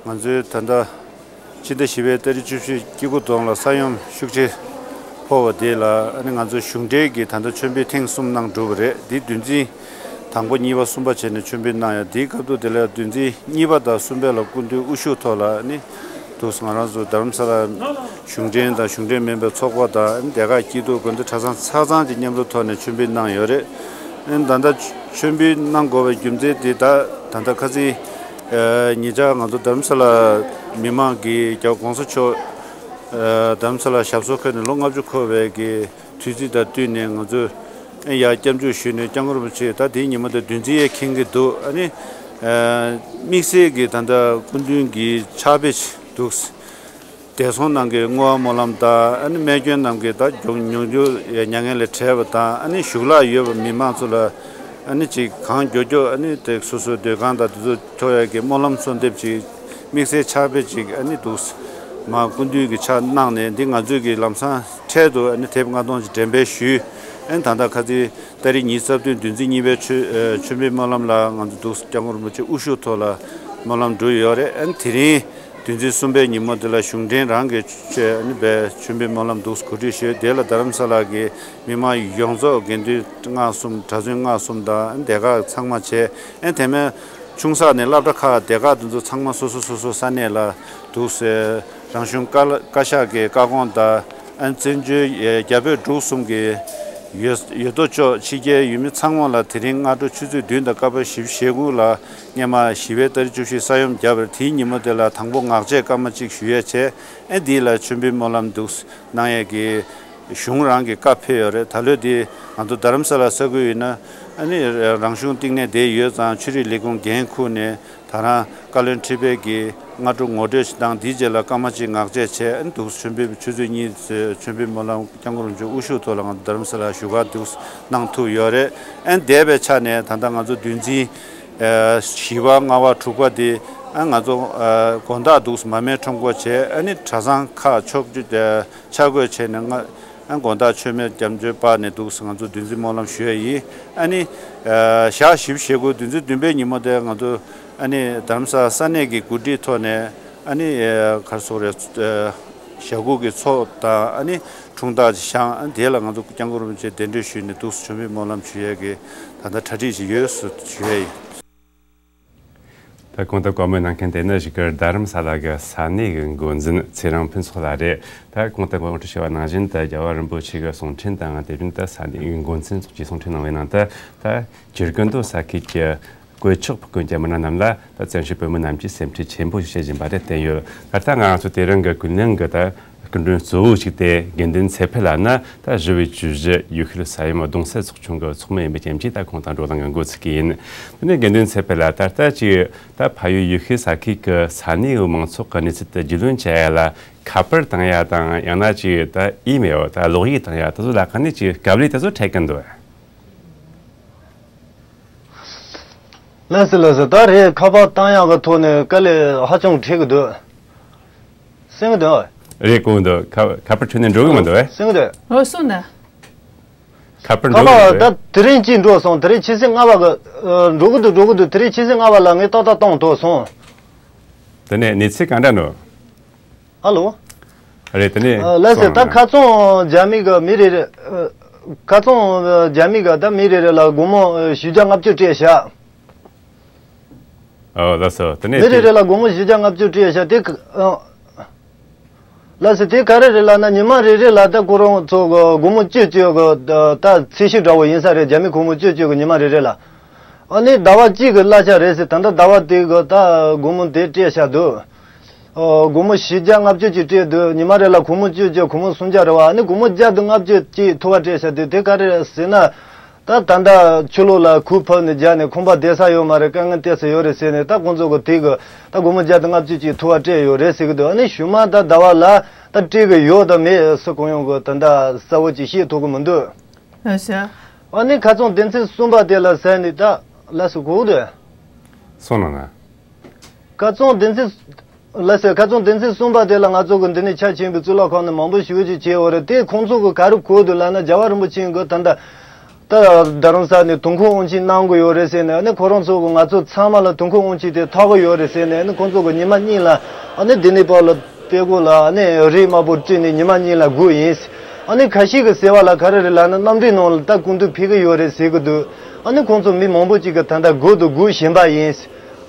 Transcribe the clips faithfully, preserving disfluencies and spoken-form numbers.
ང་ཚོའི་ད་ལྟ་ཕྱི་ཟླ་བཞི་པའི་ཏ་རིག་བཅུ་བཞི་དཀྱིལ་འཁོར་གདོང་ལ་ས་ཡོམ་ཤུགས་ཆེ་ཕོག་པ་དེ་ལ་ཨ་ནི་ང་ཚོ་གཞུང་འབྲེལ་གྱི་ད་ལྟ་མཆོད་འབུལ་ཐེངས་གསུམ་གནང་གྲུབ་པ་རེད། འདི་དུས་ཚིགས་དང་པོ་གཉིས་པ་གསུམ་པ་བྱས་ནས་མཆོད་འབུལ་གནང་ཡ། འདིའི་སྐབས་དུ་དེ་ལ་དུས་ཚིགས་གཉིས་པ་དང་གསུམ་པའི་ལ་སྐུ་མདུན་དབུ་བཞུགས་ཐོག་ལ་ཨ་ནི་འདུག་ང་རང་ཚོ་རྡ་རམ་ས་ལ་གཞུང་འབྲེལ་དང་གཞུང་འབྲེལ་མིན་པའི་ཚོགས་པ་དང་ཨ་ནི་སྡེ་ཁག་སྐྱིད་སྡུག་དགོན་སྡེ་གྲྭ་ཚང་ཆ་ཚང་གི་མཉམ་རུབ་ཐོག་ནས་མཆོད་འབུལ་གནང་ཡོད་རེད། ཨ་ནི་ད་ལྟ་མཆོད་འབུལ་གནང་དགོས་པའི་རྒྱུ་མཚན་དེ་ད་ད་ལྟ་ཁ་སང་ཨ་ཉེ་ཆར་ང་ཚོ་རྡ་རམ་ས་ལ་མི་མང་གིས་རྒྱལ་བ་གོང་ས་མཆོག་ཨ་རྡ་རམ་ས་ལ་ཞབས་སོར་འཁོད་ནས་ལོ་ལྔ་བཅུ་འཁོར་བའི་གི་དུས་ཚིགས་དང་བསྟུན་ནས་ང་ཚོས་ཨ་ཡར་སྐྱབས་འཇུག་ཞུས་ནས་སྐྱབས་མགོན་རིན་པོ་ཆེ་ད་དེའི་ཉིན་མོ་དང་བདུན་ཚིགས་ཡས་ཁེངས་ཀྱི་འདུག་ཨ་ནི་ཨ་དམིགས་བསལ་གྱི་ད་ལྟ་སྐུ་མདུན་གྱི་ཕྱག་དཔེ་འདུག་བདེ་སྲུང་ནང་གི་བསྔོ་བ་སྨོན་ལམ་དང་ཨ་ནི་རྨས་སྐྱོན་རྣམས་ཀྱི་ད་མྱོང་མྱོང་འགྱུར་མྱ་ངན་ལས་བྲལ་བ་དང་ཨ་ནི་གཞུག་ལ་ཡོད་པ་མི་མང་ཚོ་ལ་ཨ་ནི་ཅིག་གང་མགྱོགས་མགྱོགས་ཨ་ནི་དེ་སོ་སོའི་སྡོད་ཁང་དང་དེ་ཚོ་འཁྱོག་ཡག་གི་སྨོན་ལམ་གསོལ་འདེབས་ཅིག་དམིགས་བསལ་ཕྱག་དཔེ་ཅིག་ཨ་ནི་འདུག་མ་སྐུ་མདུན་གྱི་ཕྱག་གནང་ནས་འདི་ང་ཚོས་ཀྱི་ལམ་སང་འཕྲལ་དུ་ཨ་ནི་དེབ་ལྔ་སྟོང་ཅིག་འགྲེམས་སྤེལ་ཞུས། ཨ་ནི་ད་ལྟ་ཁ་སང་ཏ་རིག་ཉི་ཤུ་རྩ་བདུན་བདུན་ཚིགས་གཉིས་པའི་མཆོད་ཨ་མཆོད་འབུལ་སྨོན་ལམ་ལ་ང་ཚོ་འདུག་སྐྱབས་མགོན་རིན་པོ་ཆེ་དབུ་བཞུགས་ཐོག་ལ་སྨོན་ལམ་གྲུབ་ཡོད་རེད། ཨ་ནི་དེ་རིང་བདུན་ཚིགས་གསུམ་པའི་ཉིན་མོ་འདི་ལ་གཞུང་འབྲེལ་རང་གི་ཆེད་ཨ་ནི་པའི་མཆོད་འབུལ་སྨོན་ལམ་འདུག་གོ་སྒྲིག་ཞུས། དེ་ལ་རྡ་རམ་ས་ལ་གི་མི་མང་ཡོངས་རྫོགས་དགེ་འདུན་ལྔ་གསུམ་གྲྭ་བཙུན་ལྔ་གསུམ་དང་ཨ་ནི་སྡེ་ཁག་ཚང་མ་བྱས། ཨ་ནི་དེ་མིན་ཆུང་ས་ནས་སློབ་གྲྭ་ཁག་སྡེ་ཁག་འདི་ཚོ་ཚང་མ་སོ་སོ་སོ་སོ་ས་གནས་ལ་འདུག་སེ་རང་གཞུང་བཀའ་བཀའ་ཤག་གི་བཀའ་དགོངས་དང་ཨ་ནི་བཙན་བྱོལ་རྒྱ་བོད་འབྲུག་གསུམ་གྱི་ཡོད་ཡོད་དོ་ཅོག་ཕྱི་རྒྱལ་ཡུལ་མི་ཚང་མ་ལ་དེ་རིང་སྔ་དྲོ་ཆུ་ཚོད་བདུན་དང་སྐར་མ་བཞི་བཅུ་ཞེ་དགུ་ལ་སྔོན་མ་བཞི་པའི་ཏ་རིག་བཅུ་བཞི་ས་ཡོམ་བརྒྱབ་པར་དེའི་ཉིན་མོ་དེ་ལ་དང་པོ་ངག་བཅད་སྐར་མ་གཅིག་ཞུ་ཡས་བྱས། ཨ་ནི་འདི་ལ་མཆོད་འབུལ་སྨོན་ལམ་འདུག་གནང་ཡས་ཀྱི་གཞུང་རང་གི་བཀའ་ཕེབས་ཡོད་རེད། ད་ལོ་འདི་ང་ཚོ་རྡ་རམ་ས་ལ་ས་ཁུལ་ཡིན་ན་ཨ་ནི་རང་གཞུང་བསྟི་གནས་བསྡད་ཡོད་ཙང་ཆོས་རིག་ལས་ཁུངས་འགན་ཁུར་ནས་ད་རང་བཀའ་བློན་ཁྲི་པའི་གི་སྔ་དྲོ་ངོ་སྤྲོད་ཅིག་དང་དེའི་རྗེས་ལ་སྐར་མ་གཅིག་ངག་བཅད་བྱས། ཨ་ནི་འདུག་མཆོད་འབུལ་ཆུ་ཚོད་གཉིས་ཚེ་མཆོད་འབུལ་སྨོན་ལམ་སྐྱབས་མགོན་རིན་པོ་ཆེ་དབུ་བཞུགས་ཐོག་ལ་ང་ཚོ་རྡ་རམ་ས་ལ་བཞུགས་སྒར་འདུག་གནང་ཐུབ་ཡོད་རེད། ཨ་ནི་འདས་པའི་ཆ་ནས་ད་ལྟ་ང་ཚོ་བདུན་ཚིགས་ཨ་བཞི་པ་ལྔ་པ་དྲུག་པ་དེ་ཨ་ང་ཚོ་ཨ་དགོང་དག་འདུག་མར་མེ་ཁྲོམ་སྐོར་བྱས། ཨ་ནི་གྲྭ་ཚང་ཁག་ཕྱོགས་བཅུ་ཨ་ཆ་བགོས་བྱས་ནས་ང་ཨ་དགོང་དག་མཆོད་མེ་སྐྱབས་འཇུག་སྤར་ནས་འདུག་ང་ཚོ་བདུན་ཚིགས་སྨོན་ལམ་ཞུ་ཡ་ཡིན། ཨ་ནི་ཨ་ཞག་བཞི་བཅུ་ཞེ་དགུ་བདུན་ཚིགས་བདུན་པའི་ཉིན་མོ་དེ་ང་ཚོ་ཨ་ནི་རྡ་རམ་ས་ས་གནས་ཀྱི་གོ་སྒྲིག་ཐོག་ནས་ཨ་ནི་ཨ་ག་རེ་ཟེར་དགོས་རེད། ཨ་ཞྭ་གུ་གི་ཚོགས་དང་ཨ་ནི་འཁྲུངས་རྟགས་བཞེངས། ཨ་ནི་དེ་ལ་ང་ཚོ་སྐྱབས་མགོན་རིན་པོ་ཆེ་གདན་འདྲེན་ཞུས་ནས་འདུག་མཆོད་མེ་སྨོན་ལམ་ཞུ་ཡས་ཀྱི་ད་ལྟ་གྲ་སྒྲིག་ཅིག་ཡོད་ཞུ་ཡས་ཡིན། ད་གོང་དུ་བཀའ་མོལ་གནང་མཁན་དེ་ནི་གཞིས་ཀ་རྡ་རམ་ས་ལ་གི་ས་གནས་ཀྱི་འགོ་འཛིན་ཚེ་རིང་ཕུན་ཚོགས་ལགས་རེད། ད་གོང་དུ་ངོ་སྤྲོད་བྱས་པ་ནང་བཞིན་དུ་རྒྱལ་བ་རིན་པོ་ཆེ་གི་གསུང་འཕྲིན་དང་དེ་བཞིན་དུ་ས་གནས་ཀྱི་འགོ་འཛིན་སོགས་ཀྱིས་གསུང་འཕྲིན་གནང་བའི་ནང་དུ། ད་ཇི་དགོན་དུ་ས་ཁུལ་གྱི་གོས་ཆག་ཕུབ་མཁན་གྱི་མི་སྣ་རྣམས་ལ་ད་བཙན་བྱོལ་བོད་མི་རྣམས་ཀྱིས་སེམས་ཁྲལ་ཆེན་པོ་ཞིག་བྱེད་བཞིན་པ་རེད་བསྟན་ཡོད། ད་ལྟ་ང་རང་ཚོ་དེ་རིང་གི་ཀུན་གླེང་གི་ད་སྐུ་མགྲོན་གཙོ་བོ་ཞིག་དེ་དགེ་འདུན་ཚེ་འཕེལ་ལགས་ནི་ད་བཞི་པའི་བཅུ་བཞི་ཡུལ་ཤུལ་ས་ཡོམ་གདུང་སེལ་ཚོགས་ཆུང་གི་ཚོགས་མི་ཡིན་པའི་རྐྱེན་གྱིས་ད་ཁོང་དང་བགྲོ་གླེང་གི་འགོ་ཚུགས་ཀྱི་ཡིན། དེ་ནས་དགེ་འདུན་ཚེ་འཕེལ་ལགས། ད་ལྟ་ཅིག་ད་ཕ་ཡུལ་ཡུལ་ཤུལ་ས་ཁུལ་གྱི་ས་གནས་ཀྱི་མང་ཚོགས་ཀྱི་གནས་ཚུལ་དེ་རྒྱུས་ལོན་བྱ་ཡ་ལ་ཁ་པར་བཏང་ཡ་དང་ཡང་ན་ཅིག་ད་ཨི་མེལ་ད་གློག་ཡིག་བཏང་ཡ་དེ་ཚོ་ལ་ཁ་ནས་ཅིག་དཀའ་ལས་དེ་ཚོ་འཕྲད་ཀྱི་འདུག་ལགས་སོ་ལགས་སོ། ད་རེས་ཁ་པར་བཏང་ཡག་གི་ཐོག་ནས་དཀའ་ལས་ཧ་ཅང་འཕྲད་ཀྱི་འདུག་གསན་གྱི་འདུག་རེད་གོ་འདུག་ཁ་ཁ་པར་ཁྱོན་ནས་འགྲོ་གི་མི་འདུག་གས། གསན་གྱི་འདུག་ཨོ་སོང་ན། ཁ་པར་ཁ་འགྲོ་གི་མི་པར་འདུག་ད་གས། དེ་རིང་གཅིག་འགྲོ་སོང་། དེ་རིང་ཆུ་ཚོད་ལྔ་པ་གི་ཨ་འགྲོ་གི་འདུག་འགྲོ་གི་འདུག་དེ་རིང་ཆུ་ཚོད་ལྔ་པ་ལ་ངས་ཏག་ཏག་བཏང་ཐོག་སོང་། དེ་ནས་གནས་ཚུལ་གང་འདྲ་འདུག་ཨ་ལོ། རེད་དེ་ནས་ཨ་ལགས་སོ། སོང་ད་ན། ཁ་ཚོན་རྒྱ་མི་གི་མི་རེ་རེ་ཨ་ཁ་ཚོན་རྒྱ་མི་གི་ད་མི་རེ་རེ་ལ་སྒོར་མོ་ཨ་བཞི་བརྒྱ་ལྔ་བཅུ་སྤྲད་བཞག་ཨོ་ལགས་སོ། དེ་ནས་མི་རེ་དེ་རེ་ལ་སྒོར་མོ་བཞི་བརྒྱ་ལྔ་བཅུ་སྤྲད་བཞག་དེ་ཨ་ལགས་སོ། དེ་ག་རེ་རེད་ལབ་ན་ཉི་མ་རེ་རེ་ལ་ད་ཁོ་རང་ཚོ་གི་སྒོར་མོ་བཅུ་བཅུ་གི་ད་ད་ཚད་གཞི་འདྲ་བོ་ཡིན་ས་རེད། རྒྱ་མི་སྒོར་མོ་བཅུ་བཅུ་གི་ཉི་མ་རེ་རེ་ལ། ཨ་ནི་ཟླ་བ་གཅིག་གི་གླ་ཆ་རེད་ཟེར། ད་ལྟ་ཟླ་བ་དེ་གི་ད་སྒོར་མོ་དེ་སྤྲད་བཞག་འདུག་ཨོ། སྒོར་མོ་བཞི་བརྒྱ་ལྔ་བཅུ་ཅིག་སྤྲད་འདུག་ཉི་མ་རེ་ལ་སྒོར་མོ་བཅུ་བཅུ་སྒོར་མོ་སུམ་བརྒྱ་རེད་བ། ཨ་ནི་སྒོར་མོ་བརྒྱ་དང་ལྔ་བཅུ་ཅིག་ཐུག་པ་སྤྲད་བཞག་འདུག་དེ་ག་རེ་རེད་ཟེར་ན། ད་ད་ལྟ་ཕྱི་ལོགས་ལ་གོས་ཕབ་ནས་རྒྱག་ནས་ཁང་པ་བསྡད་ས་ཡོད་མ་རེད། དཀའ་ངལ་ཏོག་ཙམ་ཡོད་རེད་ཟེར་ནས་ད་ཁོང་ཚོ་གི་དེ་གི་ད་སྒོར་མོ་བརྒྱ་དང་ལྔ་བཅུ་ཅིག་ཐུག་པ་སྤྲད་ཡོད་རེད་ཟེར་གི་འདུག་ཨ་ནི་གཞུག་མ་ད་ཟླ་བ་ལ་ད་སྤྲད་གི་ཡོད་དང་མེད་སུ་གང་ཡོང་གི་ད་ལྟ་གསལ་བོ་ཅིག་ཤེས་ཐུབ་གི་མི་འདུག་ཨ་ནི་ཁ་རྩང་སྡེ་ཚན་གསུམ་པ་དེ་ལ་ཟེར་ནས་ད་ལ་སུ་གོ་གི་འདུག་སོང་ན་ན། ཁ་རྩང་སྡེ་ཚན། ལགས་སོ། ཁ་རྩང་སྡེ་ཚན་གསུམ་པ་དེ་ལ་ང་ཚོ་གི་འདི་ནས་ཆ་ཆེན་པོའི་གཙུག་ལག་ཁང་ནས་མང་པོ་ཞེ་པོ་ཅིག་བྱས་ཡོད་རེད། དེ་ཁོང་ཚོ་གི་ག་རེ་གོ་འདུག་ལབ་ན་རྒྱལ་བ་རིན་པོ་ཆེ་གི་ད་ལྟ་ ད་རྡ་རམ་ས་ནས་དུས་འཁོར་དབང་ཆེན་གནང་གི་ཡོད་རེད་ཟེར་ནས། ཨ་ནི་ཁོ་རང་ཚོ་གི་ང་ཚོ་ཚང་མ་ལ་དུས་འཁོར་དབང་ཆེན་དེ་ཐོབ་གི་ཡོད་རེད་ཟེར་ནས། ཨ་ནི་ཁོང་ཚོ་གི་ཉི་མ་གཉིས་ལ་ཨ་ནི་ལྡི་ལི་པར་ལ་དཔེ་སྐོར་ལ་ཨ་ནི་རས་དམར་པོ་སྤྲས་ནས་ཉི་མ་གཉིས་ལ་སྒུག་ཡིན། ཨ་ནི་ཁ་ཤས་ཀྱི་ཟེར་བ་ལ་ག་རེ་རེད་ལབ་ན། གནམ་གྲུའི་ནང་ལ་ད་སྐུ་མདུན་ཕེབས་གི་ཡོད་རེད་ཟེར་གི་འདུག་ཨ་ནི་ཁོང་ཚོ་མི་མང་པོ་ཅིག་གི་ད་ལྟ་སྒུག་དང་སྒུག་བཞིན་པ་ཡིན།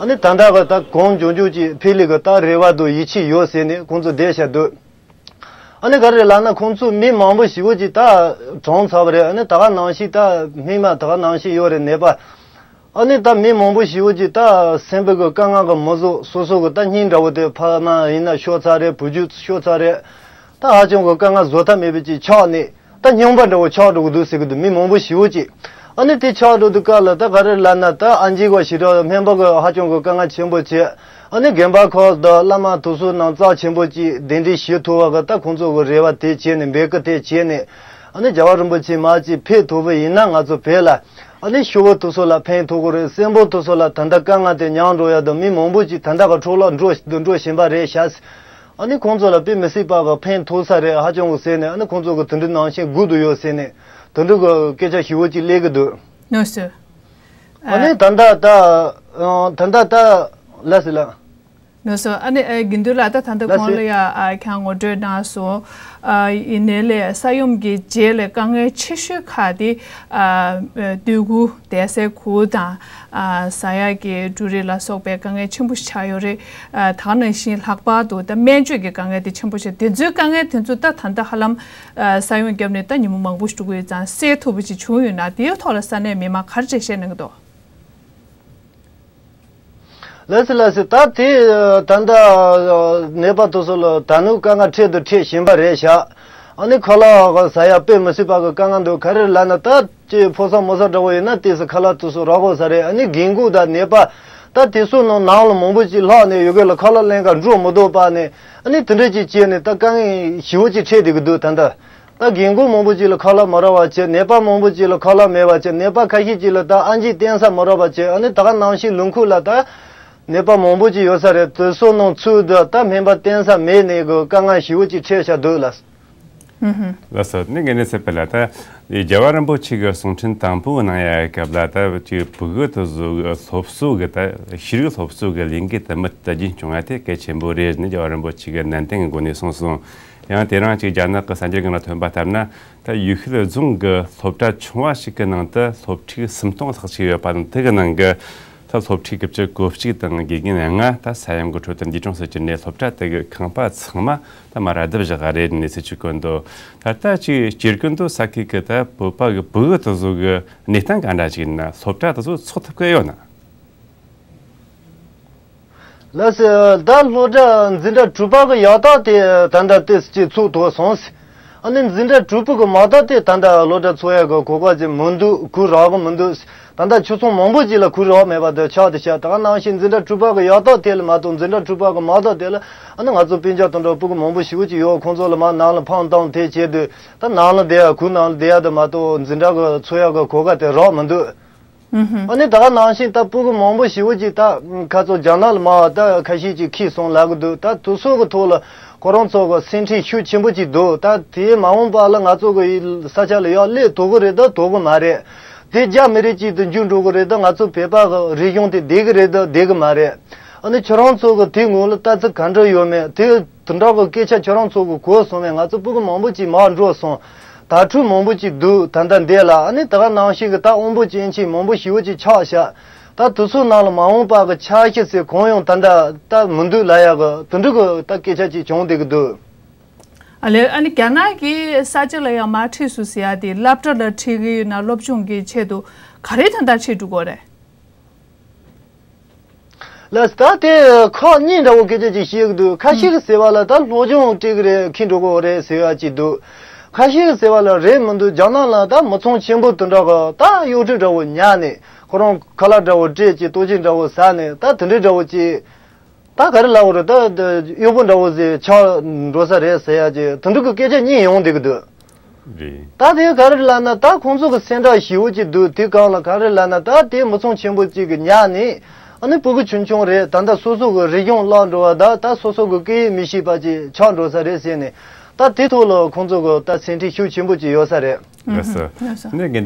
ཨ་ནི་ད་ལྟ་གི་ད་གང་མགྱོགས་མགྱོགས་ཅིག་ཕེབས་ལེ་གི་ད་རེ་བ་དང་ཡིད་ཆེས་ཡོད་ཟེར་ནས་ཁོང་ཚོ་བསྡད་བཞག་འདུག་ཨ་ནི་ག་རེ་ལབ་ན། ཁོང་ཚོ་མི་མང་པོ་ཞེ་པོ་ཅིག་ད་གྲོངས་ཚར་བ་རེད། ཨ་ནི་ད་ག་ནང་བཞིན་ད་སྨིན་མ་ད་ག་ནང་བཞིན་ཡོད་རེད། ནད་པ། ཨ་ནི་ད་མི་མང་པོ་ཞེ་པོ་ཅིག་ད་སེམས་པའི་གི་དཀའ་ངལ་གི་མི་བཟོད། སོ་སོ་གི་ད་སྙིང་འདྲ་བོ་དེ། ཕ་མ་ཡིན་ན་ཤོར་ཚར་རེད། བུ་རྒྱུད་ཤོར་ཚར་རེད། ད་ཧ་ཅང་གི་དཀའ་ངལ་བཟོད་ཐབས་མེད་པའི་ཅིག་ཆགས་ནས། ད་སྙོམས་པ་འདྲ་བོ་ཆགས་འགྲོ་གི་འདུག་ཟེར་གི་འདུག་མི་མང་པོ་ཞེ་པོ་ཅིག་ཨ་ནི་དེ་ཆགས་འགྲོ་དུས་སྐབས་ལ་ད་ག་རེ་ལབ་ན། ད་ཨ་མཆོག་གི་ཞེ་དྲག་སྨན་པ་གི་ཧ་ཅང་གི་དཀའ་ངལ་ཆེན་པོ་བྱས། ཨ་ནི་དགོན་པ་ཁག་དང་བླ་མ་དེ་ཚོ་ནང་རྩ་ཆེན་པོ་ཅིག་གདན་འདྲེན་ཞུ་ཐུབ་པ་གི་ད་ཁོང་ཚོ་གི་རེ་བ་དེ་བྱས་ནས། འབོད་སྐུལ་དེ་བྱས་ནས། ཨ་ནི་རྒྱལ་བ་རིན་པོ་ཆེ་མར་ཅིག་ཕེབས་ཐུབ་པ་ཡིན་ན། ང་ཚོ་བོད་ལ་ཨ་ནི་ཤི་བོ་དེ་ཚོ་ལ་ཕན་ཐོགས་གི་རེད། གསོན་པོ་དེ་ཚོ་ལ་ད་ལྟ་དཀའ་ངལ་དེ་མྱངས་འགྲོ་ཡ་དང་། མི་མང་པོ་ཅིག་ད་ལྟ་གི་འཕྲོ་བརླག་འགྲོ་འགྲོ་བཞིན་པ་རེད་ཤག་ཨ་ནི་ཁོང་ཚོ་ལ་དཔེ་མི་སྲིད་པ་གི་ཕན་ཐོགས་ས་རེད། ཧ་ཅང་གི་ཟེར་ནས། ཨ་ནི་ཁོང་ཚོ་གི་དེ་འདྲ་ནང་བཞིན་སྒུག་ཏུ་ཡོད་ཟེར་ནས། དེ་འདྲ་གི་སྐད་ཆ་ཞེ་པོ་ཅིག་སླེབས་གི་འདུག་ནོ་སི། ཨ་ནི་ད་ལྟ་ད་ཨ་ད་ལྟ་ད་ལ་སི་ལ། ནོ་སི། ཨ་ནི་ཨ་དགེ་འདུན་ལགས། ད་ད་ལྟ་ལ་གོང་ལ་སི། ཡ་ཨ་ཁྱང་ངོ་སྤྲོད་གནང་སོང་། ཨ་ཡིན་ནའི་ལས་ས་ཡོམ་གྱི་རྗེས་ལ་དཀའ་ངལ་ཆེ་ཤོས་ཁག་དེ་ཨ་སྡོད་ཁུལ་བསྡད་སའི་ཁུལ་དང་། ཨ་ཟ་ཡག་གི་འབྲུ་རིགས་ལ་སོགས་པའི་དཀའ་ངལ་ཆེན་པོ་ཞིག་ཆགས་ཡོད་རེད། ཨ་ད་ག་ནང་བཞིན་ལྷག་པར་དུ་ད་སྨན་བཅོས་ཀྱི་དཀའ་ངལ་དེ་ཆེན་པོ་ཞིག་དེ་ཚོའི་དཀའ་ངལ་དེ་ཚོ་ད་ད་ལྟ་ཧ་ལམ་ཨ་ས་ཡོམ་བརྒྱབ་ནས་ད་ཉིན་མོ་མང་པོ་ཞིག་འགྲོ་གི་ཡོད་ཙང་། སེལ་ཐུབ་པ་ཞིག་བྱུང་ཡོད་ན། དེའི་ཐོག་ལ་ས་གནས་མི་མང་ག་རེ་འགྲེལ་བཤད་གནང་གི་འདུག་ལགས་སོ་ལགས་སོ། ད་དེ་ད་ལྟ་ནད་པ་དེ་ཚོ་ལ་ད་ནུ་དཀའ་ངལ་འཕྲད་དུ་འཕྲད་བཞིན་པ་རེད་ཤག་ཨ་ནི་ཁ་ལག་ཟ་ཡག་དཔེ་མི་སྲིད་པ་གི་དཀའ་ངལ་འདུག་ག་རེ་ལབ་ན། ད་ཅི་ཕོ་གསར་མོ་གསར་འདྲ་བོ་ཡིན་ན་དེ་ཚོ་ཁ་ལག་དེ་ཚོ་རག་གོ་ས་རེད། ཨ་ནི་རྒན་རྒོན་དང་ནད་པ་ད་དེ་ཚོ་ནང་ནང་ལ་མང་པོ་ཅིག་ལྷག་ནས་ཡོད་གི་ལ། ཁ་ལག་ལེན་ག་འགྲོ་མི་ཐུབ་པ་ནས། ཨ་ནི་དེ་འདྲ་ཅིག་བྱས་ནས་ད་དཀའ་ངལ་ཞེ་པོ་ཅིག་འཕྲད་བསྡད་གི་འདུག་ད་ལྟ། ད་རྒན་རྒོན་མང་པོ་ཅིག་ལ་ཁ་ལག་མ་རག་པ་བྱས། ནད་པ་མང་པོ་ཅིག་ལ་ཁ་ལག་མེད་པ་བྱས། ནད་པ་ཁ་ཤས་ཅིག་ལ་ད་ཨ་མཆོག་བསྟེན་ས་མ་རག་པ་བྱས། ཨ་ནི་ད་ག་ནང་བཞིན་ལུང་ཁུག་ལ་ད་ནད་པ་མང་པོ་ཅིག་ཡོད་ས་རེད། དེ་ཚོ་ནང་ཚུད་དུ་ད་སྨན་པ་བསྟེན་ས་མེད་ནས་གི་དཀའ་ངལ་ཞེ་པོ་ཅིག་འཕྲད་བཞག་འདུག་ལགས། ལགས་སོ། ནི་ངས་ནས་ཟེར་བ་ལ། ད་རྒྱལ་བ་རིན་པོ་ཆེ་གི་གསུང་འཕྲིན་དང་པོ་གནང་ཡ་སྐབས་ལ། ད་ཅིག་ཕྲུ་གུ་དེ་ཚོ་གི་སློབ་གསོ་གི་ད་ཤེས་རིག་སློབ་གསོ་གི་ལས་འགུལ་དེ་མུ་མཐུད་རྒྱུན་སྐྱོང་ཡ་དེ་གལ་ཆེན་པོ་རེད་ནི་རྒྱལ་བ་རིན་པོ་ཆེ་གི་ནན་ཏན་གི་སྒོ་ནས་གསུངས་སོང་། ཡང་དེ་རིང་ཅིག་རྒྱ་ནག་གི་གསར་འགྱུར་ཁང་ལ་ཐོན་པ་ལྟར་ན། ད་ཡུལ་ཤུལ་རྫོང་གི་སློབ་གྲྭ་ཆུང་བ་ཞིག་གི་ནང་དུ་སློབ་ཕྲུག་སུམ་སྟོང་ལྷག་ཅིག་ཡོད་པ་དང་། དེ་གི་ནང་གི་ད་སློབ་ཕྲུག་དགུ་བཅུ་གོ་གཅིག་དང་དགེ་རྒན་ལྔ་ད་ས་ཡོམ་གི་ཁྲོད་དུ་འདས་གྲོངས་སུ་གྱུར་ནས། སློབ་གྲྭ་དེ་གི་ཁང་པ་ཚང་མ་ད་མ་ར་བརྡིབས་བཞག་པ་རེད་ནས་ཟེར་གྱི་ཡོད་འདུག་ད་ལྟ་ཅིག་སྐྱེ་རྒུ་མདོ་ས་ཁུལ་གི་ད་བོད་པ་གི་ཕྲུ་གུ་དེ་ཚོ་གི་གནས་སྟངས་ག་འདྲ་ཅིག་ཡིན་ན། སློབ་གྲྭ་དེ་ཚོ་ཚུགས་ཐུབ་ཀྱི་ཡོད་ན། ལགས་སོ། ད་སློབ་གྲྭ་འཛིན་གྲྭ་དྲུག་པ་གི་ཡག་ཐག་དེ་ད་ལྟ་ཏོག་ཙམ་ཅིག་ཚུགས་ཐུབ་སོང་། ཨ་ནི་འཛིན་གྲྭ་དྲུག་པ་གི་མ་མཐའ་དེ་ད་ལྟ་སློབ་གྲྭ་ཚུགས་ཡག་གི་གོ་སྐབས་ཅིག་མི་འདུག་གུར་རག་གི་མི་འདུག་ད་ལྟ་ཆུ་ཚོད་མང་པོ་ཅིག་ལ་གུར་རག་མེད་པ་དེ་ཆགས་བསྡད་ཤག་ད་ག་ནང་བཞིན་འཛིན་གྲྭ་དྲུག་པ་གི་ཡག་ཐག་དེ་ལ་མ་གཏོགས། འཛིན་གྲྭ་དྲུག་པ་གི་མ་མཐའ་དེ་ལ་ཨ་ནི་ང་ཚོ་སྤུན་ཀྱག་དང་འདྲ་ཕྲུ་གུ་མང་པོ་ཞེ་པོ་ཅིག་ཡོད། ཁོང་ཚོ་ལ་མར་ནང་ལ་འཕངས་བཏང་དེ་བྱས་དུས། ད་ནང་ལ་བསྡད་ཡག་གུར་ནང་ལ་བསྡད་ཡག་དེ་མ་གཏོགས། འཛིན་གྲྭ་གི་ཚུགས་ཡག་གི་གོ་སྐབས་དེ་རག་མི་འདུག་ཨ་ནི་ད་ག་ནང་བཞིན་ད་ཕྲུ་གུ་མང་པོ་ཞེ་པོ་ཅིག་ད་ཁ་ཚོ་རྒྱ་ནག་ལ་མར་ད་ཁ་ཤས་ཅིག་འཁྱེར་སོང་ལབ་གི་འདུག་ད་དེ་ཚོ་གི་ཐོག་ལ་ཁོ་རང་ཚོ་གི་སེམས་ཁྲལ་ཤུགས་ཆེན་པོ་ཅིག་འདུག་ད་དེ་མ་འོངས་པ་ལ་ང་ཚོ་གི་ས་ཆ་ལ་ཡར་སླེབས་ཐུབ་གི་རེད་ད་ཐུབ་གི་མ་རེད། དེ་རྒྱ་མི་རིགས་ཅིག་ཏུ་འགྱུར་འགྲོ་གི་རེད་ད། ང་ཚོ་བོད་པ་གི་རིག་གཞུང་དེ་བསྡད་གི་རེད་ད་བསྡད་གི་མ་རེད། ཨ་ནི་ཁྱོད་རང་ཚོ་གི་དེ་སྔོན་ལ་ལྟ་ཚུལ་ག་འདྲ་ཡོད་མེད། དེ་དེ་འདྲ་གི་སྐད་ཆ་ཁྱོད་རང་ཚོ་གི་གོ་སོང་བས། ང་ཚོ་ཕྲུ་གུ་མང་པོ་ཅིག་མར་འགྲོ་སོང་། དྭ་ཕྲུག་མང་པོ་ཅིག་འདུག་ད་ལྟ་འདི་ལ། ཨ་ནི་ད་ག་ནང་བཞིན་གི་ད་དབང་པོ་ཅན་ཅིག་མང་པོ་ཞེ་པོ་ཅིག་ཆགས་ཤག་ད་དེ་ཚོ་ནང་ལ་མ་འོངས་པ་གི་ཆ་ཤས་ཟེར་གང་ཡང་ད་ལྟ་ད་མི་འདུག་ལབ་ཡག་གི་དེ་འདྲ་གི་ད་སྐད་ཆ་ཅིག་བྱུང་བསྡད་གི་འདུག་ཨ་ལེ། ཨ་ནི་རྒྱ་ནག་གི་ས་ཆ་ལ་ཡང་མར་ཁྲིད་སོང་ཟེར་ཡག་དེ་སློབ་གྲྭ་ལ་ཁྲིད་གི་ཡོད་ན། སློབ་སྦྱོང་གི་ཆེད་དུ་ག་རེ་ད་ལྟ་བྱེད་འགྲོ་གི་རེད། ལགས་སོ། ད་དེ་ཁག་གཉིས་འདྲ་བོ་སྐད་ཆ་ཅིག་བཤད་གི་འདུག་ཁ་ཤས་ཀྱིས་ཟེར་བ་ལ་ད་སློབ་སྦྱོང་སྤྲད་གི་རེད། ཁྱེར་འགྲོ་གི་རེད་ཟེར་བ་ཅིག་འདུག་ཁ་ཤས་ཀྱིས་ཟེར་བ་ལ་རེད་མི་འདུག་རྒྱ་ནག་ལ་ད་མི་ཚང་ཆེན་པོ་དེ་འདྲ་གི་ད་གཡོག་ཁྲོད་འདྲ་བོ་ཉར་ནས། ཁོ་རང་ཁ་ལག་འདྲ་བོ་སྤྲད་ཅིག་ལྟོ་ཆས་འདྲ་བོ་ཟ་ནས། ད་དེ་འདྲའི་འདྲ་བོ་ཅིག་ད་ག་རེ་ལབ་དགོས་རེད། ད་གཡོག་པོ་འདྲ་བོ་ཟིག་ཆགས་འགྲོ་ས་རེད་ཟེར་ཡག་ཅིག་དེ་འདྲ་གི་སྐད་ཆ་གཉིས་ཡོང་བསྡད་གི་འདུག་རེད། ད་དེ་ག་རེ་ལབ་ན། ད་ཁོང་ཚོ་གི་སེམས་ཁྲལ་ཞེ་པོ་ཅིག་འདུག་དེ་སྒང་ལ་ག་རེ་ལབ་ན། ད་དེ་མི་ཚང་ཆེན་པོ་ཅིག་གིས་ཉར་ནས། ཨ་ནི་ཕྲུ་གུ་ཆུང་ཆུང་རེད། ད་ལྟ་སོ་སོ་གི་རིག་གཞུང་བརླག་འགྲོ་བ་དང་། ད་སོ་སོ་གི་སྐད་ཡིག་མི་ཤེས་པ་ཅིག་ཆགས་འགྲོ་ས་རེད་ཟེར་ནས། ད་དེ་ཐོག་ལ་ཁོང་ཚོ་གི་ད་སེམས་ཁྲལ་ཤུགས་ཆེན་པོ་ཅིག་ཡོད་ས་རེད། ལགས་སོ། ལགས་སོ། ནས་དགེ་